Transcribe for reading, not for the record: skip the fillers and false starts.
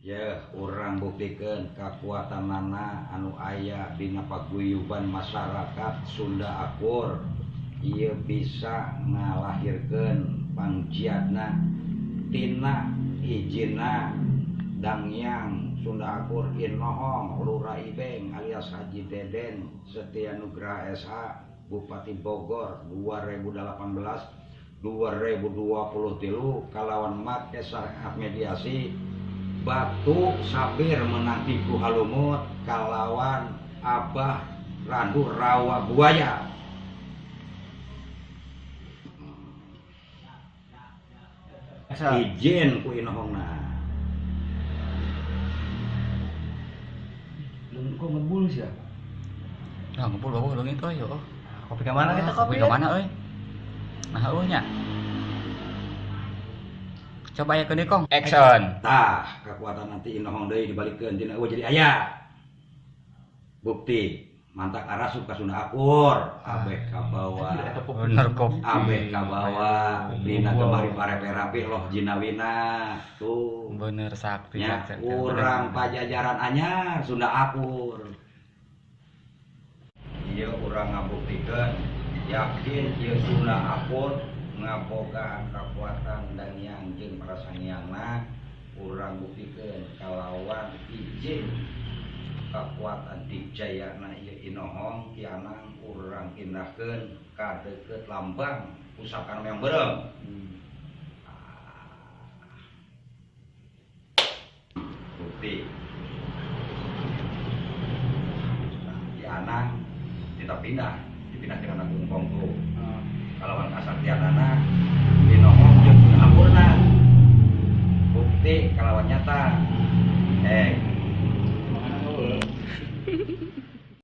Ya, urang buktikeun kakuatanana anu aya dina paguyuban masyarakat Sunda Akur. Ieu bisa ngalahirkeun pangjiatna tina ijinna Dangyang Sunda Akur Inohong Lurah Ibeng alias Haji Deden Setia Nugraha SH Bupati Bogor 2018 2023 kalawan make syariat mediasi batu sapir menang tiku halumut kalawan Abah Randu Rawa Buaya. Izin ku inohongna. Leungit kok ngebul sih ya? Nah, ngebul bawah leungit euy yo. Kopi ka mana kita kopi? Kopi ka mana euy? Nah eueuh nya. Coba ya keun kong. Action. Tah, kekuatan nanti inohong deui dibalikeun dina eueuh jadi aya. Bukti mantak arasup ka Sunda Akur, abeh kabawa. Bener kopi. Abeh kabawa dina kemari parepe-rapi loh jinawina. Tuh. Bener sakti nya urang Pajajaran anyar Sunda Akur. Ieu urang ngabuktikeun yakin ieu Sunda Akur ngabogaan kakuatan dan yang jeung para sangiangna urang buktikeun kalawan izin kakuatan dijayana ieu inohong kianang urang pindahkeun ka deukeut lambang pusaka yang beureum. Bukti kianang kita pindah dipindah ke anak kungkongku. Kalawan kasaktianana inohong jeung Akurna. Bukti kalawan nyata.